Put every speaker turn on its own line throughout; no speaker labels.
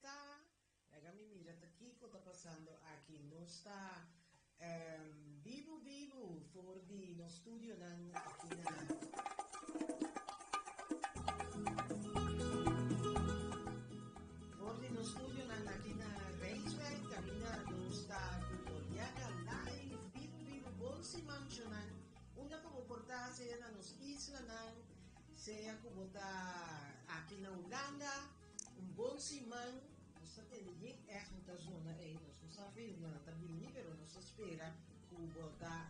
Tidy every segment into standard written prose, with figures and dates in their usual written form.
ta. Laga mi mira ta kiko ta pasando aki. Nos ta bibu bibu for di nos studionan aki na For di nos studionan aki na Rijswijk kaminda nos ta ku Goriaga live bibu bibu. Bon siman shonan. Unda ku bo por ta sea na nos islanan, sea ku bo ta aki na Hulanda. Un bon siman, nos ta tende yen echo ta zona ei, nos no sa fi unda nan ta bini, pero nos ta spera ku bo ta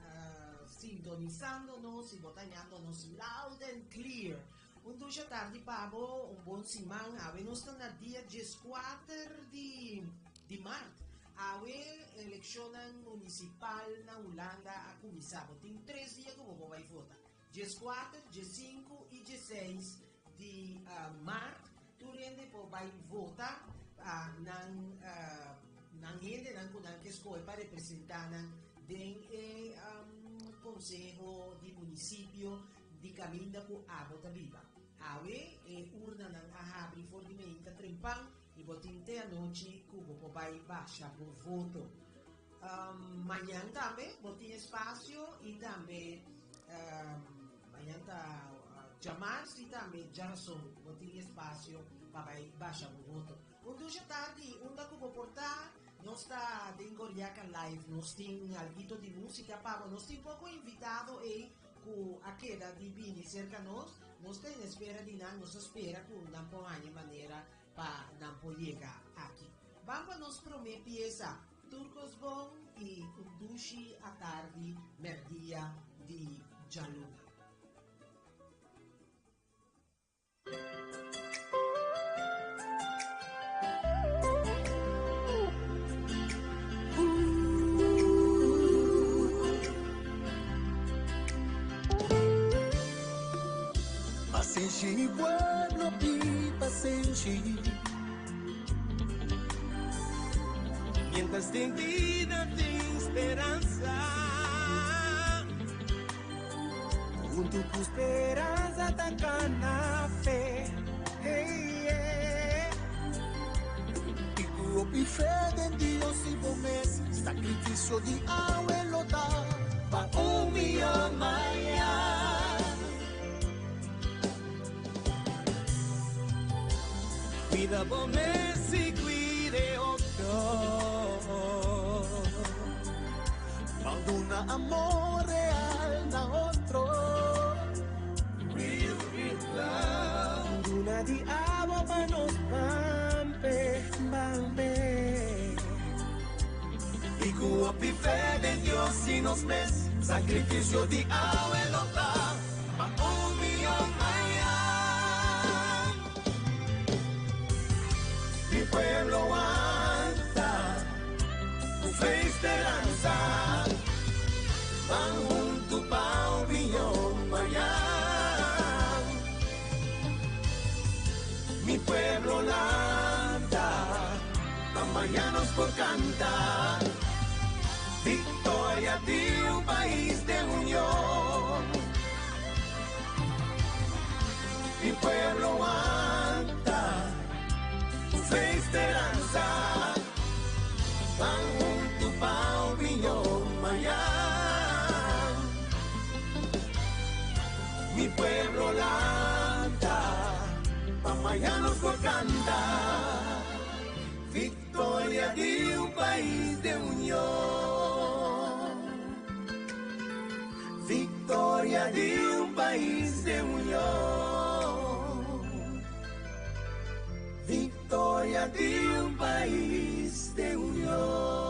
sintonisando nos i bo ta ñando nos loud and clear. Un dusha tardi pa bo, un bon siman, awe nos ta na dia dieskuater di di mart, awe elekshonnan munisipal na Hulanda a kuminsá, bo tin tres dia ku bo por bai vota. Dieskuater, diesinku i dieseis di mart tur hende por bai vota pa nan nan hendenan ku nan ke skohe pa representá nan den e konseho di munisipio di kaminda ku abo ta biba. Awe e urnanan a habri for di meinta trempan i bo tin te anochi ku bo por bai basha bo voto. Mañan tambe bo tin espasio i tambe mañan ta djamars i tambe djarason bo tin espasio pa bai basha bo voto. Un dusha tardi unda ku bo por ta, nos ta den Goriaka Live, nos tin alguito di musika pa bo, nos tin poko invitado ei ku a keda di bini serka nos, nos ta en espera di nan, nos ta spera ku nan por haña manera pa nan por yega aki. Ban pa nos promé piesa, Tur kos bon i un dushi atardi mèrdia di djaluna.
Pasenshi pueblo pi pasenshi. Mientras den vida tin speransa. Huntu ku speransa ta gana fe. Hey, yeah. I ku hopi fe den Dios i bo mes, sakrifisio di awe lo ta pa un mihó mañan. Cuida bo mes y cuide otro. Pa duna amor real na otro. Real, real love. Duna di awa pa nos bampe, bampe. Y cu hopi fe den Dios y nos mes, sacrificio di awe lo ta pa un mihó mañan. Mi pueblo wanta cu fe y speransa, ban hunto pa un mihó mañan. Mi pueblo lanta, pa mañan nos por canta. Victoria di un pais den union. Mi pueblo wanta, cu fe y speransa. Ban hunto pa un mihó mañan. Mi pueblo lanta, pa mañan nos por canta. Victoria di un pais den union. Victoria di un pais den union. Victoria di un pais den union.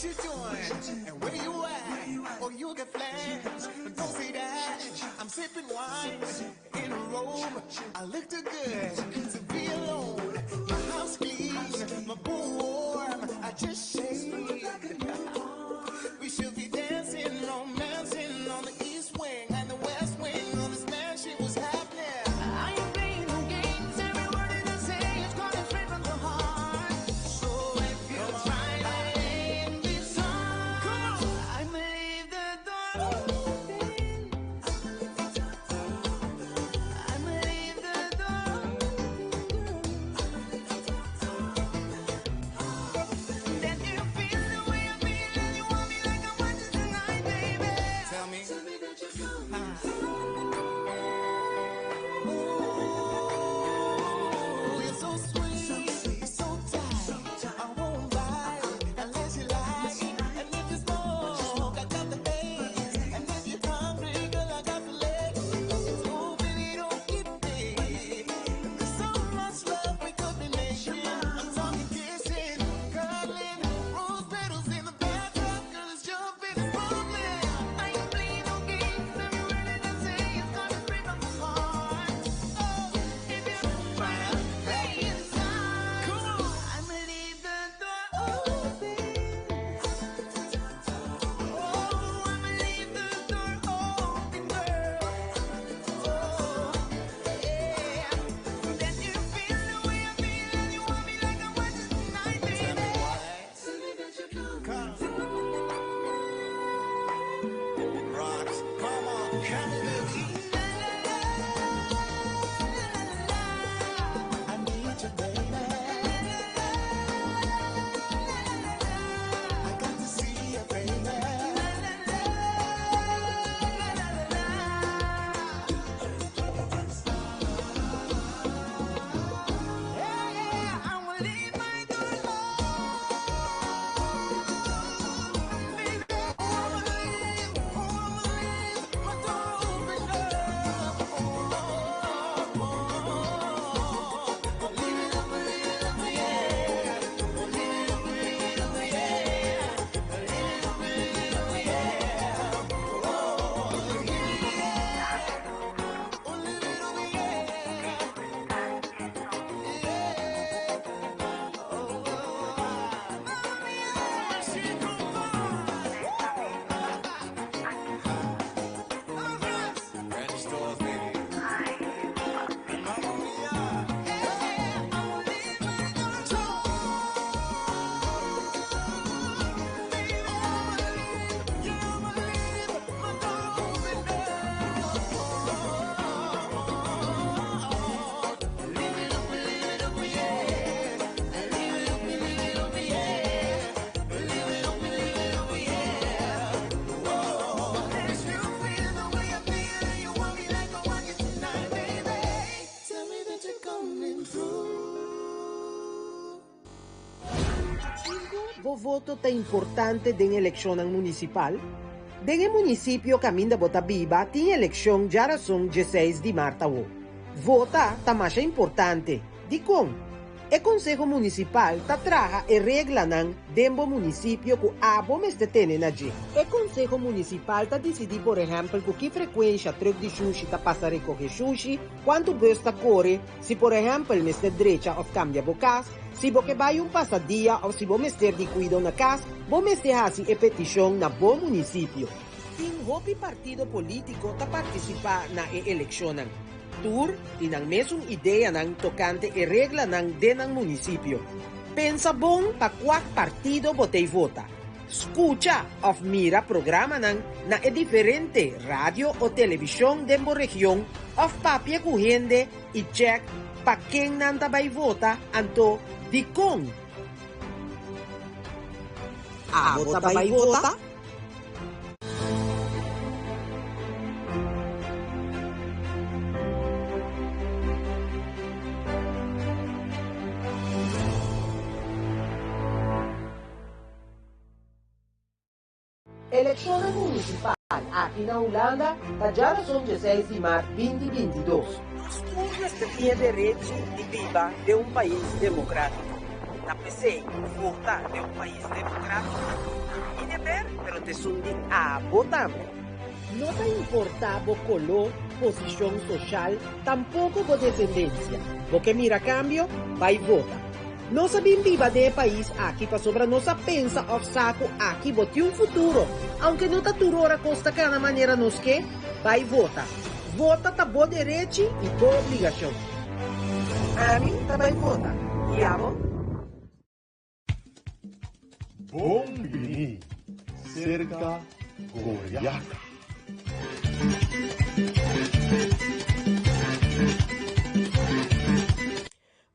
What you doing and where you at? Oh, you got plans. Don't say that. I'm sipping wine in a robe. I look too good to be alone. My house clean, my pool warm. I just shaved. We should be dancing, romancing on the east wing and the west wing of this mansion. What's happening? I ain't playing no games. Every word that I say is coming straight from the heart. So if you try to end this song, I may leave the door open. I may leave the door open, girl. That you feel the way I feel and you want me like I want you tonight, baby. Tell me. Tell me that you're coming Ooh, you're so sweet, so tight. I won't lie unless you like. And if you smoke, I got the haze. And if you're hungry, girl, I got the legs. Oh, baby, don't keep me. There's so much love we could be making. I'm talking kissing, cuddling, rose petals in the bathtub. Girl, it's jumping, it's bubbling. I ain't playing no games. Every word that I say is coming straight from the heart. Oh, if you try to play inside, come on. I'ma leave the door open. Oh, I'ma leave the door open, girl. Oh, yeah. That you feel the way I feel and you want me like I want you tonight, baby. Tell me that you're coming Rocks, come on, come on, baby. I need you, baby. I got to see you, baby. Yeah, I will leave my door open, baby. Oh, I'ma leave, oh, I'ma leave my door open, girl. Oh, oh, oh, leave it open, leave it open, yeah. Oh, leave it open, leave it open, yeah. Leave it open, leave it open, yeah. Oh, yeah. Oh, leave it open, yeah. Yeah. Oh, she Randy Stores, baby. Mamma mia. Yeah, I'ma leave my door baby. I'ma leave, yeah, I'ma leave my door open, girl. Leave it open, leave it open, yeah. Leave it open, leave it open, yeah. Leave it open, leave it open, yeah. Oh, if you feel the way I feel and you want me like I want you tonight, baby. Tell me that you're coming through.
Bo voto ta importante den elekshon munisipal? Den e munisipio kaminda bo ta biba tin elekshon djárason 16 di mart awo. Vota ta mas importante. Dikon? E konseho munisipal ta traha e reglanan den bo munisipio ku abo mester tene na dje. E konseho munisipal ta disidí, por ehèmpel, ku ki frekuensia trùk di shushi ta pasa rekohé shushi, kuantu bùs ta kore, si por ehèmpel mester drecha òf kambia bo kas, si bo ke bai un pasadia òf si bo mester di kuido na kas, bo mester hasi e petishon na bo munisipio. Tin hopi partido polítiko ta partisipá na e elekshonnan. Tur tin nan mesun ideanan tokante e reglanan den nan munisipio. Pensa bon pa kua partido bo ta vota. Skucha òf mira programanan na e diferente radio o televishon den bo region òf papia ku hende i check pa ken nan ta bai vota anto dikon. Abo ta bai vota? Elekshon munisipal aki na Hulanda ta djárason 16 di mart 2022. Tur mester tin derecho di biba den un pais demokrátiko. Ta p'esei vota den un pais demokratiko ta mi deber, pero ta esun di abo tambe. No ta importá bo koló, posishon soshal, tampoko bo desendensia. Bo ke mira kambio? Bai vota. Nos a bin biba den e pais aki pasobra nos a pensa òf sa ku aki bo tin un futuro, aunke no ta tur ora kos ta kana manera nos ke. Bai vota. Vota ta bo derechi i bo obligashon. Ami ta bai vota. I abo?
Bon bini serka Goriaka.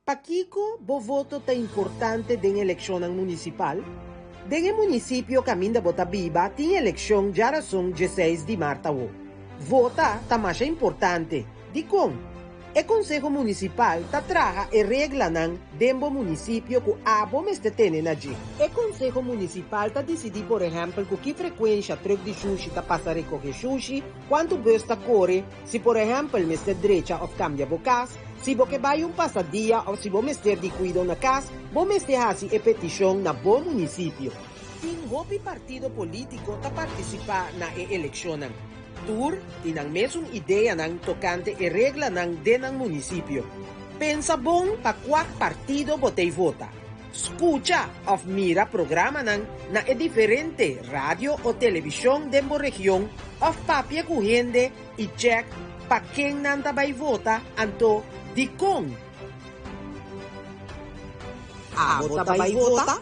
Pakiko bo voto ta importante den elekshonnan munisipal? Den e munisipio kaminda bo ta biba tin elekshon djarason djeseis di mart awo. Vota ta masha importante. Dikon? E konseho munisipal ta traha e reglanan den bo munisipio ku abo mester tene na dje. E konseho munisipal ta disidí por ehèmpel ku ki frekuensha trùk di shushi ta pasa rekohé shushi, kuantu bùs ta kore, si por ehèmpel mester drecha òf kambia bo kas, si bo ke bai un pasadia òf si bo mester di kuido na kas, bo mester hasi e petishon na bo munisipio. Tin hopi partido polítiko ta partisipá na e elekshonnan. Tur tin nan mesun ideanan tokante e reglanan den nan munisipio. Pensa bon pa kua partido bo tei vota. Skucha òf mira programanan na e diferente radio o televishon den bo region òf papia ku hende i chèk pa ken nan ta bai vota anto dikon. Abo ta bai vota?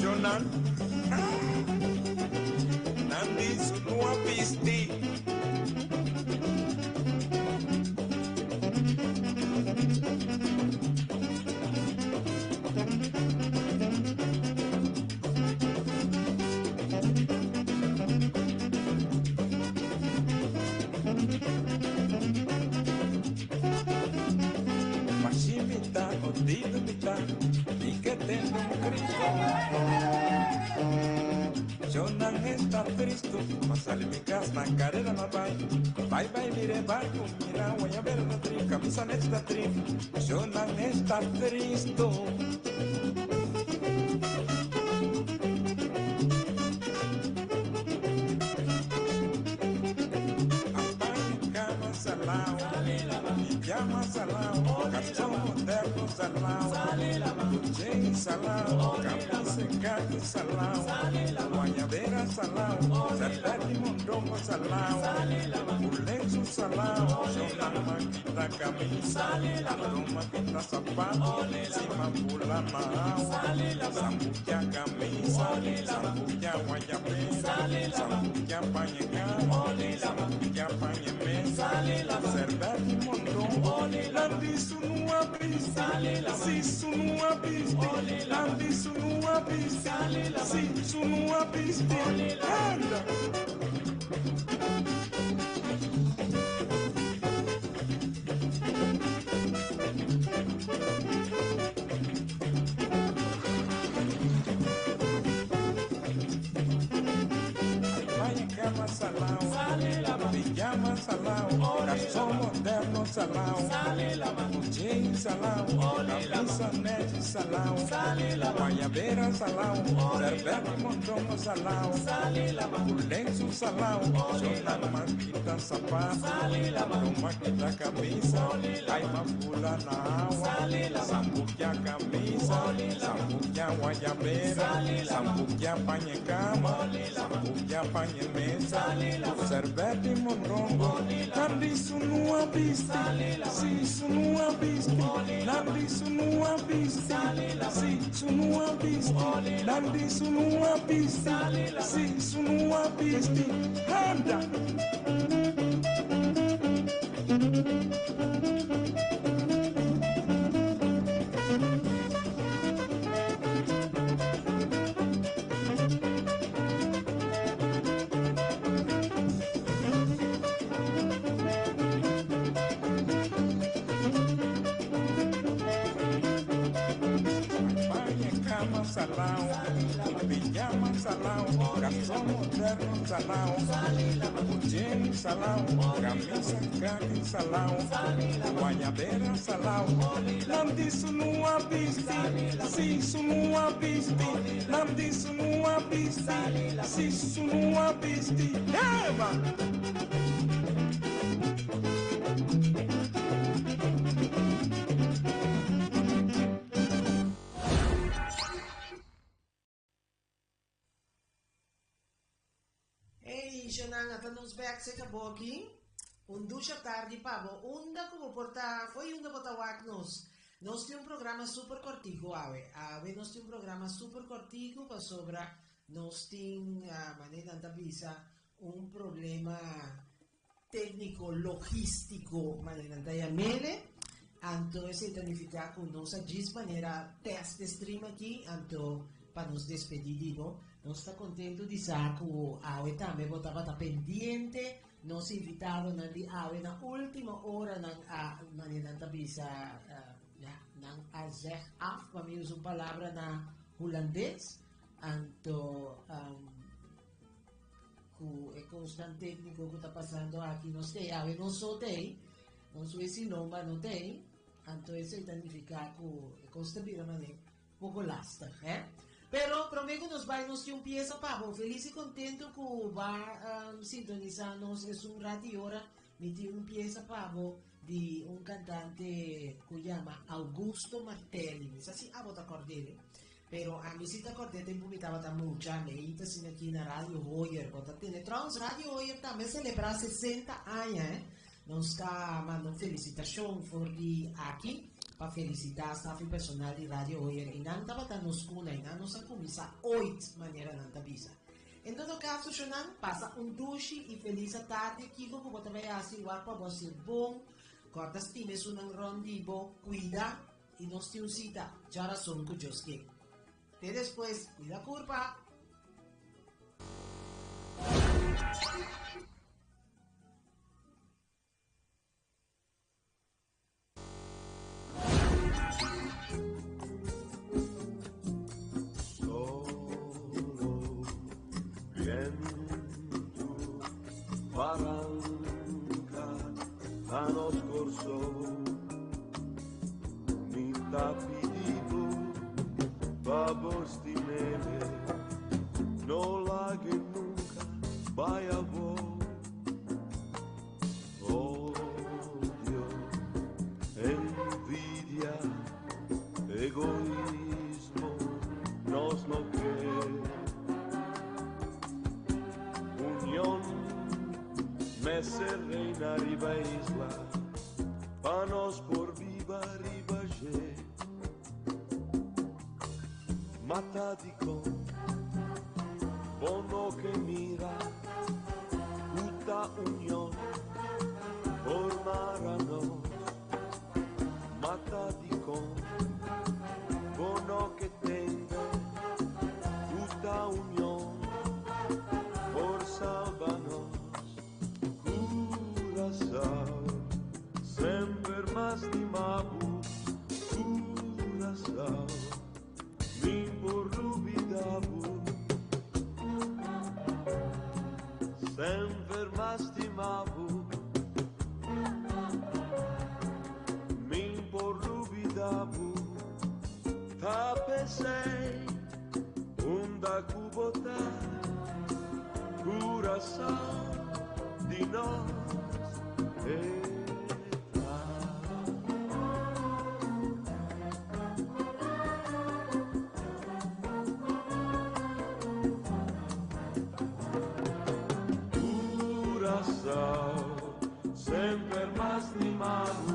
Shonan, nan di su no a bisti. Garçom moderno salão, Pudim salão, Camisa grande salão, Guanhabeira salão. Não disso não avisti, se isso não avisti, não disso não avisti, se isso não avisti. Eva!
Hey, Jonan, ata nos bek se acabou aqui. Un ducha tarde pabo. Unda como porta, foi unda bota wak nos. Nos tin un programa super cortico awe. Awe nos tin un programa super cortico pa sobra nos tin manera nan ta bisa un problema técnico logístico manera nan ta yamele. Anto esei ta nifica cu nos a djis manera test e stream aki anto pa nos despedi di bo. Nos ta contento di sa cu awe tambe bo tabata pendiente. Nos invitadonan di awe na ultimo ora nan a manera nan ta bisa ya nan a zeg af pa mi usa un palabra na Hulandes anto cu e cosnan tecnico cu ta pasando aki nos tey awe nos so tey nos vecino ma no tey anto esey ta nifica cu e cos ta bira mane poco lastig he. Pero prome cu nos bay nos tin un pieza pa bo. Feliz y contento cu ba sintonisa nos esun rat y ora. Mi tin un pieza pa bo di un cantante cu yama Augusto Martelli. Mi sa si abo ta cord'e, pero ami si ta cord'e tempo mi tabata mucha. Mi ta asina aki na Radio Hoyer. Bo ta tene. Trouwens Radio Hoyer tambe a celebra 60 aña he. Nos ta manda un felicitacion for di aki pa felicita staf y personal di Radio Hoyer. Y nan tabata nos cuna y nan nos a cuminsa ooit, manera nan ta bisa. En todo caso, shonan, pasa un dushi y feliz atardi. Kico cu bo ta bay haci, wak pa bo hacié bon. Corda stima esunnan rond di bo, cuida y nos tin un cita djarason cu Dios ke. Te despues, cuida curpa!
Solo viento barranca a nos corso Mi ta pidibo pa bo stimele No lague nunca vaya bo Odio, envidia, egoísmo, nos no ke. Union mester reina riba e isla, pa nos por biba riba dje. Mata dikon bo no ke mira ku ta union por mara nos. Mata dikon bo no ke tende ku ta union por salba nos. Curaçao, semper mas stima bo. Curaçao, min por lubida bo. Semper mas stima bo. Min por lubida bo. Ta pesey unda ku bo ta, Curaçao di nos e ta. Curaçao, semper mas stima bo.